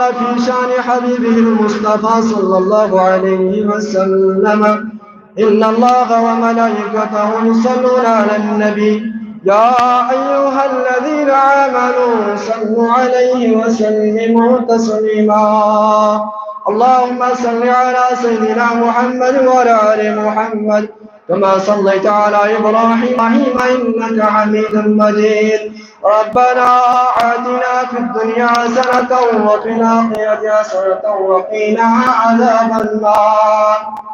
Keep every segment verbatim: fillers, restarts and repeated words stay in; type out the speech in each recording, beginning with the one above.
في شأن حبيبه المصطفى صلى الله عليه وسلم. إن الله وملائكته يصلون على النبي. يا أيها الذين آمنوا صلوا عليه وسلموا تسليما. اللهم صل على سيدنا محمد وعلى آل محمد كما صليت على إبراهيم إنك حميد مجيد. ربنا آتنا في الدنيا حسنة وفي الآخرة حسنة وقنا عذاب النار.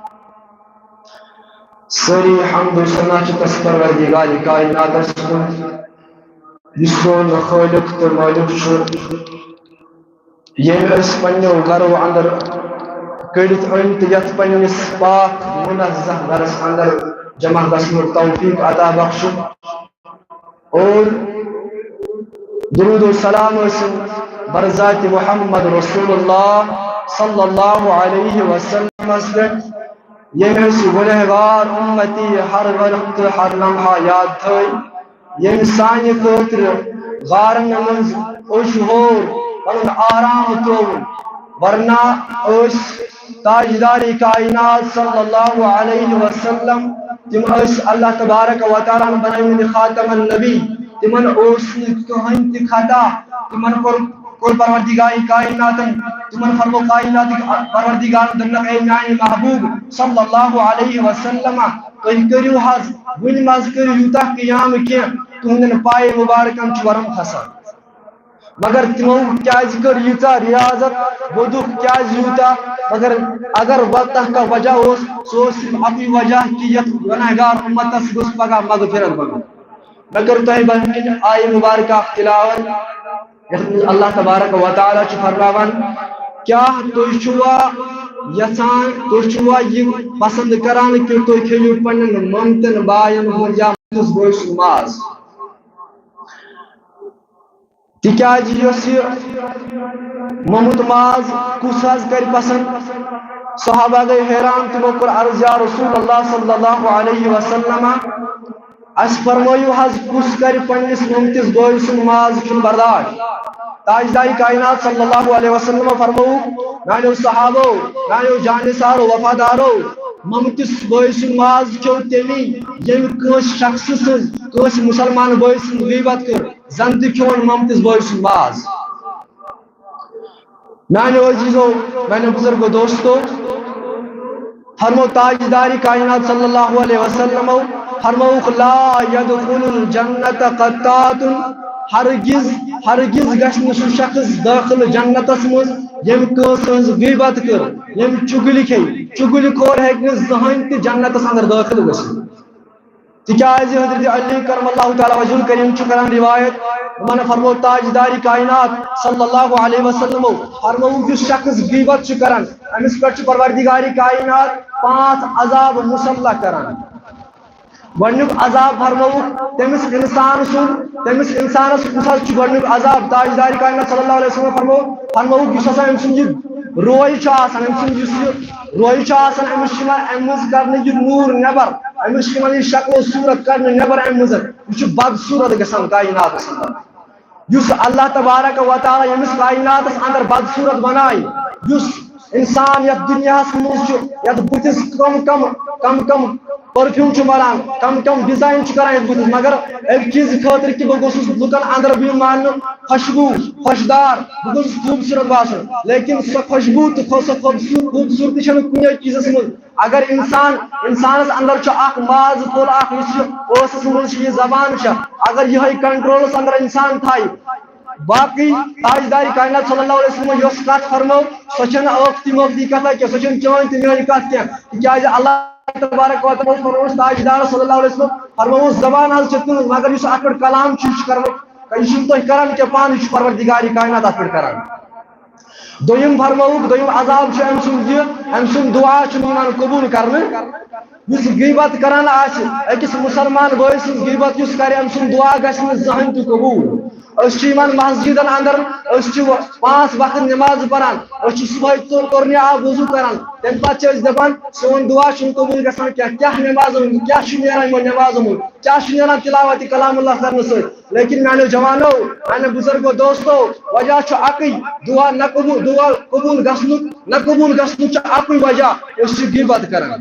سٲری حمد و ثنا چھِ تس پروردگار کائناتس کُن، یُس سون خالق تہٕ مالک چھُ، ییٚمۍ أسۍ پننیو گرو اندر کٔڑِتھ أنۍ تہٕ یتھ پننِس پاک منزہ گرس اندر جمع گژھنُک توفیق عطا بخشُن۔ اور درود و سلام ٲسِن برذات محمد رسول اللہ صلی اللہ علیہ وسلمس پٮ۪ٹھ، ییٚمۍ أسۍ گنہگار امتی ہر وقت ہر لمحہ یاد تھٲے، ییٚمۍ سانہِ خٲطرٕ غارن منٛز اوٚش ہور پنُن آرام ترٛووُن، ورنہ ٲسۍ تاجدار کائنات صلی اللہ علیہ وسلم، تِم ٲسۍ اللہ تبارک و تعالیٰ ہن بنٲومٕتۍ خاتم النبی، تِمن اوس نہٕ کٕہٕنۍ تہِ خطا، تِمن کوٚر کوٚر پروردگار کائناتن، تِمن فرمو کائناتٕکۍ پروردگارن، دوٚپنکھ، اے میانہِ محبوب صلی اللہ علیہ وسلم، تُہۍ کٔرِو حظ، وُنہِ مہ حظ کٔرِو یوٗتاہ قیام کینٛہہ، تُہنٛدٮ۪ن پایہِ مُبارکن چھُ ورم کھسان۔ مگر تِمو کیازِ کٔر ییٖژاہ ریاضت، ووٚدُکھ کیازِ یوٗتاہ؟ مگر اگر وۄنۍ تتھ کانٛہہ وجہ اوس، سُہ اوس صرف اَکُے وجہ کہِ یتھ گنہگار اُمتس گوٚژھ پگاہ مغفرت بنُن۔ مےٚ کٔر تۄہہِ برٛونٛہہ کنہِ آیہِ مبارکہ اکھ تلاوت، یتھ منٛز اللہ تبارک و تعالیٰ چھُ فرماوان، کیٛاہ تُہۍ چھِوا یژھان، تُہۍ چھِوا یہِ پسند کران کہِ تُہۍ کھیٚیِو پننٮ۪ن مۄمتن باین ہُنٛد یا مٲلِس بٲے سُنٛد ماز؟ تِکیٛازِ یۄس یہِ موٚمُت ماز کُس حظ کرِ پسند؟ صحابہ گٔے حیران، تِمو کوٚر عرض، یا رسول اللہ صلی اللہ علیہ وسلم، اسہِ فرمٲیِو حظ، کُس کرِ پننِس موٚمتِس بٲے سُنٛد ماز کھیوٚن برداشت؟ تاجدار کائنات صلی اللہ علیہ وسلم فرمووُکھ، میانیو صحابو، میانیو جانثارو، وفادارو، موٚمتِس بٲے سُنٛد ماز کھیوٚو تٔمی، ییٚمۍ کٲنٛسہِ شخصہٕ سٕنٛز، کٲنٛسہِ مُسلمان بٲے سٕنٛز غیبت کٔر، زن تہِ کھیوٚون موٚمتِس بٲے سُنٛد ماز۔ میانیو عزیزو، میانیو بزرگو، دوستو، فرمو تاجدار کائنات صلی اللہ علیہ وسلمو، فرمووُکھ، لا یدخل الجنت قطات، ہرگز، ہرگز گژھِ نہٕ سُہ شخص دٲخل جنتس منٛز، ییٚمۍ کٲنٛسہِ ہٕنٛز غیبت کٔر، ییٚمۍ چُگلہِ کھیٚیہِ۔ چُگلہِ خور ہیٚکہِ نہٕ زٕہٕنۍ تہِ جنتس اندر دٲخل گٔژھِتھ۔ تِکیٛازِ حضرت علی کرم اللہ تعالیٰ وجہ کریم چھُ کران روایت، یِمن فرمو تاجدار کائنات صلی اللہ علیہ وسلمو فرمووُکھ، یُس شخص غیبت چھُ کران، أمِس پٮ۪ٹھ چھُ پروردگار کائنات پانٛژھ عذاب مسلط کران۔ گۄڈٕنیُک عذاب فرمووُکھ تٔمِس اِنسان سُنٛد، تٔمِس اِنسانس کُس حظ چھُ گۄڈٕنیُک عذاب؟ تاجدار کائنات صلی اللہ علیہ وسلم فرمو، فرمووُکھ، یُس ہسا أمۍ سُنٛد یہِ روے چھُ آسان، أمۍ سُنٛد یُس یہِ روے چھُ آسان، أمِس چھُ یِوان اَمہِ منٛز کڑنہٕ یہِ نوٗر نٮ۪بر، أمِس چھُ یِوان یہِ شکل و صوٗرت کڑنہٕ نٮ۪بر اَمہِ منٛز، یہِ چھُ بدصوٗرت گژھان کائناتس اندر۔ یُس اللہ تبارک و تعالیٰ ییٚمِس کائناتس اندر بدصوٗرت بنایہِ، یُس انسان یتھ دُنیاہس منٛز چھُ، یتھ بُتھِس کم کم، کم کم پرفیوم چھُ ملان، کم کم ڈیزائن چھُ کران یتھ بُتھِس، مگر اَمہِ چیٖزٕ خٲطرٕ کہِ بہٕ گوٚژھُس لُکن اندر بہٕ یُن ماننہٕ خوشبوٗ، خۄشدار، بہٕ گوٚژھُس خوٗبصوٗرت باسُن، لیکن سۄ خوشبوٗ تہٕ خۄ-، سۄ خوٗبصوٗر-، خوٗبصوٗرتی چھنہٕ کُنے چیٖزس منٛز۔ اگر انسان، انسانس اندر چھُ اکھ ماز پھوٚل اکھ، یُس یہِ ٲسس منٛز چھِ، یہِ زبان چھےٚ، اگر یِہوٚے کنٹرولس اندر انسان تھایہِ، باقٕے تاجدار کائنات صلی اللہ علیہ وسلم یۄس کتھ فرمٲو، سۄ چھنہٕ ٲختی مٲختی کتھا کینٛہہ، سۄ چھنہٕ چٲنۍ تہٕ میٲنۍ کتھ کینٛہہ، تِکیازِ اللہ تبارک و تعالیٰ فرمووُس تاجدار صلی اللہ علیہ وسلم، فرمووُس، زبان حظ چھِ تُہنٛز، مگر یُس اتھ پٮ۪ٹھ کلام چھُ، یہِ چھُ کران، یہِ چھُنہٕ تُہۍ کران کینٛہہ، پانہٕ، یہِ چھُ پروردگار کائنات اتھ پٮ۪ٹھ کران۔ دوٚیِم فرمووُکھ، دوٚیِم عذاب چھُ أمۍ سُنٛد یہِ، أمۍ سُنٛد دُعا چھُنہٕ یِوان قبوٗل کرنہٕ۔ یُس غیبت کران آسہِ، أکِس مُسلمان بٲے سٕنٛز غیبت یُس کرِ، أمۍ سُنٛد دُعا گژھِ نہٕ زٕہٕنۍ تہِ قبوٗل۔ أسۍ چھِ یِمن مسجدن اندر، أسۍ چھِ پانٛژھ وقت نماز پران، أسۍ چھِ صبحٲے ژور کوٚرنہِ آب وضو کران، تَمہِ پتہٕ چھِ أسۍ دپان سون دُعا چھُنہٕ قبوٗل گژھان کینٛہہ۔ کیٛاہ نمازن ہُنٛد، کیٛاہ چھُ نیران یِمن نمازن منٛز، کیٛاہ چھُ نیران تلاوت کلام اللہ کرنہٕ سۭتۍ؟ لیکن میانیو جوانو، میانیو بزرگو دوستو، وجہ چھُ اکُے، دعا نہ قبول، دعا قبول گژھنُک، نہ قبول گژھنُک چھُ اکُے وجہ، أسۍ چھِ غیبت کران۔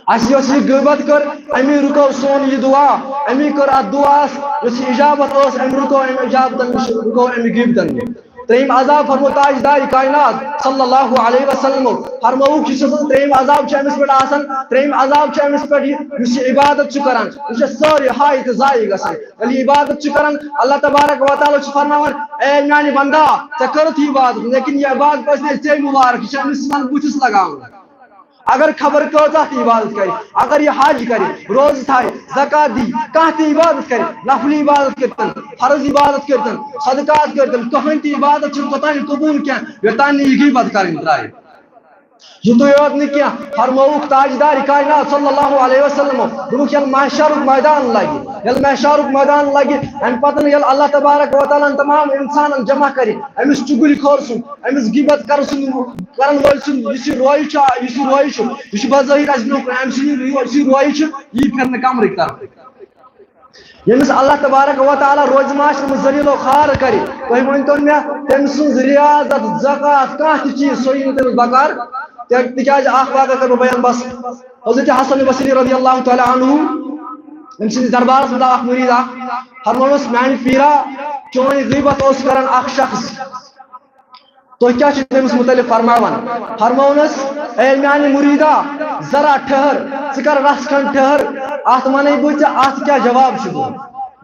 اَسہِ یۄس یہِ غیبت کٔر، اَمی رُکٲو سون یہِ دعا، اَمی کٔر اَتھ دعاہَس یۄس یہِ اجابت ٲس، أمۍ رُکٲو اَمہِ اجابتَن نِش، رُکٲو اَمہِ غیبتَن نِش۔ ترٛیٚیِم عذاب فرمو تاجدار کائنات صلی اللہ علیہ وسلم فرمووُکھ، یُس ہسا ترٛیٚیِم عذاب چھُ أمِس پٮ۪ٹھ آسان، ترٛیٚیِم عذاب چھُ أمِس پٮ۪ٹھ یہِ، یُس یہِ عبادت چھُ کران، یہِ چھُ سٲرٕے ہاے تہٕ ضایع گژھان۔ ییٚلہِ یہِ عبادت چھُ کران، اللہ تبارک و تعالیٰ چھُ فرماوان، اے میانہِ بندا، ژےٚ کٔرٕتھ یہِ عبادت، لیکن یہِ عبادت ٲس نہٕ ژےٚ مُبارک، یہِ چھِ أمِس ژٕ بُتھِس لگاوان۔ اگر خبر کۭژاہ تہِ عبادت کرِ، اگر یہِ حج کرِ، روزٕ تھاوِ، زکات دی، کانٛہہ تہِ عبادت کرِ، نفلی عبادت کٔرتن، فرض عبادت کٔرتن، صدقات کٔرتن، کٕہٕنۍ تہِ عبادت چھُنہٕ توٚتام قبول کینٛہہ، یوٚتام نہٕ یہِ غیبت کرٕنۍ ترٛایہِ۔ یُتُے یوت نہٕ کینٛہہ، فرمووُکھ تاجدار کائنات صلی اللہ علیہ وسلم، دوٚپُکھ، ییٚلہِ محشرُک میدان لگہِ، ییٚلہِ محشرُک میدان لگہِ، امہِ پتہٕ ییٚلہِ اللہ تبارک و تعالیٰ ہن تمام انسانن جمع کرِ، أمِس چُگلۍ خور سُنٛد، أمِس غیبت کرٕ سُنٛد، کرن وٲلۍ سُنٛد یُس یہِ رویہِ چھُ، یُس یہِ رویہِ چھُ، یہِ چھُ بظٲہر اَسہِ برونٛہہ کُن۔ أمۍ سُنٛد یُس یہِ رویہِ چھُ، یہِ پھِرنہٕ کمرٕکۍ طرفہٕ۔ ییٚمِس اللہ تبارک و تعالیٰ روزِ معاشرس منٛز ذلیل و خوار کرِ، تُہۍ ؤنۍتو مےٚ، تٔمۍ سٕنٛز ریاضت، زکوٰۃ، کانٛہہ تہِ چیٖز، سُہ یی نہٕ تٔمِس بکار۔ تہِ-، تِکیٛازِ اکھ واقعہ کرٕ بہٕ بیان بس۔ حضرت حسن بصری رضی اللہ تعالیٰ عنہ، أمۍ سٕنٛدِس دربارس منٛز آو اکھ مُریٖد اکھ، فرموونَس، میانہِ پیٖرا، چٲنۍ غیبت اوس کران اکھ شخص۔ تُہۍ کیٛاہ چھِو تٔمِس مُتعلِق فرماوان؟ فرموونَس، اے میانہِ مُریٖدا، ذرا ٹھٔہر، ژٕ کر رژھ کھنٛڈ ٹھٔہر، اَتھ وَنَے بہٕ ژےٚ اَتھ کیٛاہ جواب چھُ دیُن۔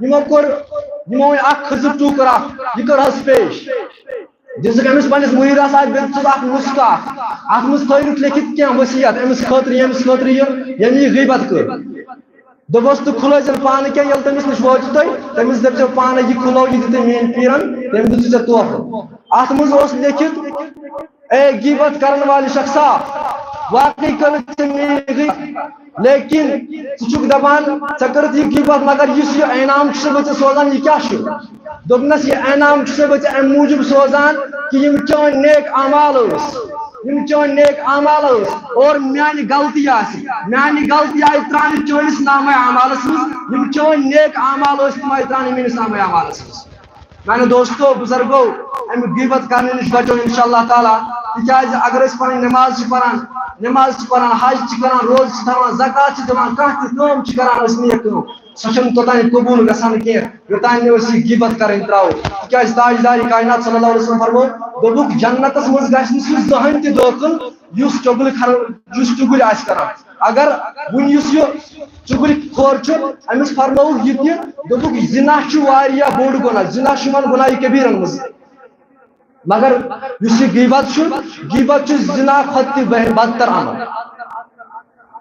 یِمو کوٚر، یِمو أنۍ اَکھ کھٔزٕر ٹُکر اَکھ، یہِ کٔرہَس پیش۔ دِژٕکھ أمِس پنٛنِس مُریٖدَس اَتھ، بیٚیہِ دِژٕس اَکھ نُسخہٕ اَکھ، اَتھ منٛز تھٲوِتھ لیکھِتھ کینٛہہ ؤصیت أمِس خٲطرٕ، ییٚمِس خٲطرٕ یہِ، ییٚمۍ یہِ غیبت کٔر۔ دوٚپُس، تہٕ کھُلٲے زَن پانہٕ کینٛہہ، ییٚلہِ تٔمِس نِش وٲتِو تُہۍ، تٔمِس دٔپۍزیو پانَے، یہِ کھُلٲو، یہِ دِتُے میٛٲنۍ پیٖرَن، تٔمۍ دیُت ژےٚ تحفہٕ۔ اَتھ منٛز اوس لیکھِتھ، اے غیبت کرن والہِ شخصا، واقعی کٔرٕتھ ژےٚ میٛٲنۍ غیبت، لیکن ژٕ چھُکھ دَپان، ژےٚ کٔرٕتھ یہِ غیبت، مگر یُس یہِ انعام چھُسَے بہٕ ژےٚ سوزان، یہِ کیٛاہ چھُ؟ دوٚپنَس، یہِ انعام چھُسَے بہٕ ژےٚ اَمہِ موٗجوٗب سوزان کہِ یِم چٲنۍ نیک اعمال ٲسۍ۔ یِم چٲنۍ نیک اعمال ٲسۍ اور میانہِ غلطی آسہِ، میانہِ غلطی آیہِ ترٛاونہٕ چٲنِس نامہ اعمالس منٛز، یِم چٲنۍ نیک اعمال ٲسۍ، تِم آیہِ ترٛاونہٕ میٲنِس نامہ اعمالس منٛز۔ میانیو دوستو، بزرگو، امہِ غیبت کرنہٕ نِش بچو انشاءاللہ تعالیٰ، تِکیازِ اگر أسۍ پنٕنۍ نماز چھِ پران، نماز چھِ پران، حج چھِ کران، روزٕ چھِ تھاوان، زکوٰۃ چھِ دِوان، کانٛہہ تہِ کٲم چھِ کران أسۍ نیک کٲم، سۄ چھنہٕ توٚتام قبوٗل گژھان کینٛہہ، یوٚتام نہٕ أسۍ یہِ غیبت کرٕنۍ ترٛاوو۔ تِکیازِ تاجدارِ کائنات صلی اللہ علیہ وسلم فرموو، دوٚپُکھ، جنتس منٛز گژھِ نہٕ سُہ زٕہٕنۍ تہِ دٲخل یُس چُگلہِ خر-، یُس چُگلہِ آسہِ کران۔ اگر وُنہِ یُس یہِ چُگلہِ خور چھُ، أمِس فرمووُکھ یہِ تہِ، دوٚپُکھ، زِنا چھُ واریاہ بوٚڑ گۄناہ، زِنا چھُ یِمن گۄناہہِ کبیٖرن منٛز۔ مگر یُس یہِ غیبت چھُ، غیبت چھُ زِنا کھۄتہٕ تہِ بہ-، بدتر عمل۔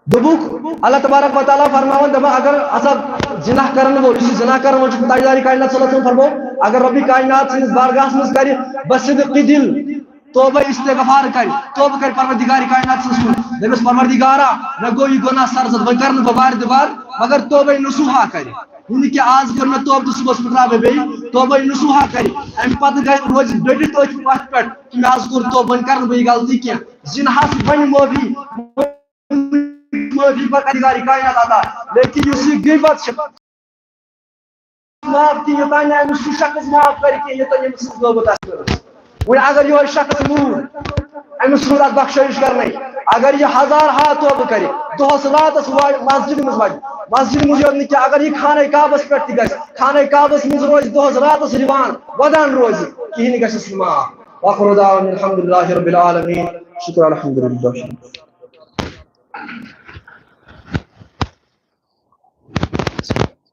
دوٚپُکھ، اللہ تبارک و تعالیٰ فرماوان، دَپان، اگر ہسا زِنا کرن وول، یُس یہِ زِنا کرن وول چھُ، تاجدارِ کائنات صلی اللہ علیہ وسلم فرموو، اگر ربِ کائنات سٕنٛدِس بارگاہس منٛز کرِ بسِدقِ دِل، توبہ استغفار کرِ، توبہ کرِ پروردگارِ کائنات سٕنٛدِس کُن، دَپٮ۪س، پروردگارا، مےٚ گوٚو یہِ گۄناہ سرزد، وۄنۍ کرٕ نہٕ بہٕ وارِ تہِ وارِ، مگر توبہ نصوحا کرِ۔ یہِ نہٕ کہِ آز کوٚر مےٚ توبہٕ تہٕ صُبحس پھٕٹراو مےٚ بیٚیہِ، توبہ نصوحا کرِ۔ اَمہِ پتہٕ گژھِ، روزِ ڈٔٹِتھ أتھۍ کتھِ پٮ۪ٹھ کہِ مےٚ حظ کوٚر توبہٕ، وۄنۍ کرٕ نہٕ بہٕ یہِ غلطی کینٛہہ۔ زِناہس بنہِ معٲفی، معٲفی پروردگارِ کائنات عطا۔ لیکن یُس یہِ غیبت چھِ، معاف کینٛہہ، یوٚتام نہٕ أمِس سُہ شخص معاف کرِ کینٛہہ، یوٚتام أمِس سٕنٛز غٲبت آسہِ کٔرمٕژ۔ وۄنۍ اگر یِہوٚے شخص موٗد، أمِس چھُنہٕ اَتھ بخشٲیِش کرنَے۔ اگر یہِ ہزار ہا توبہٕ کرِ، دۄہَس راتَس واتہِ مسجد منٛز واتہِ، مسجد منٛز یوت نہٕ کینٛہہ، اگر یہِ خانہ کعبَس پٮ۪ٹھ تہِ گژھِ، خانہ کعبَس منٛز روزِ دۄہَس راتَس رِوان، وَدان روزِ، کِہیٖنۍ گژھٮ۪س نہٕ معاف۔ وآخر دعوانا الحمد لله رب العالمين۔ شکر الحمد لله۔